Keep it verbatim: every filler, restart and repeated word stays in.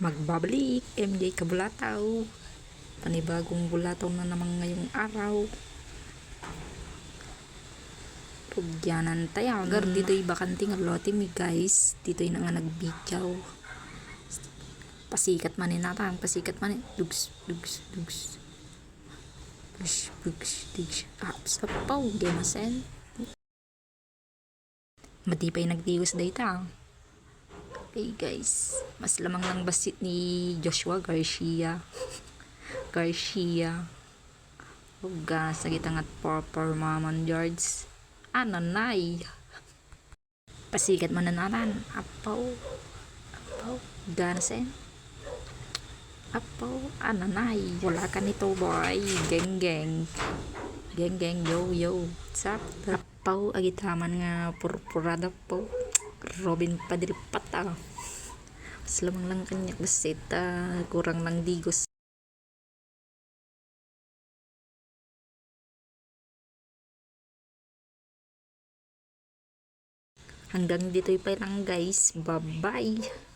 Magbabalik, M J Kabulataw. Panibagong bulataw na naman ngayong araw. Rugyanan tayo. Agar ditoy bakante nga lote mi, guys. Ditoy na nga nagbidiaw. Pasikat man ni natang, pasikat man ni. Dugs, dugs, dugs. Dugs, dugs, dugs. Aps, apaw, di masen. Madi pay nagdigos dayta. Hey guys, mas lamang lang bassit ni Joshua Garcia. Garcia. Ugas, agita ngat Papa Maman George. Ananay. Pasikat man nanaran. Apaw. Apaw. Gansen. Apaw. Ananay. Wala ka nito, boy. Geng, geng. Geng, geng. Yo, yo. What's up? Apaw, agitaman nga purpurada po. Robin Padre Pata. Mas lamang lang kanyak bassit, ah, kurang lang digos. Hanggang ditoy pa lang, guys. Bye-bye.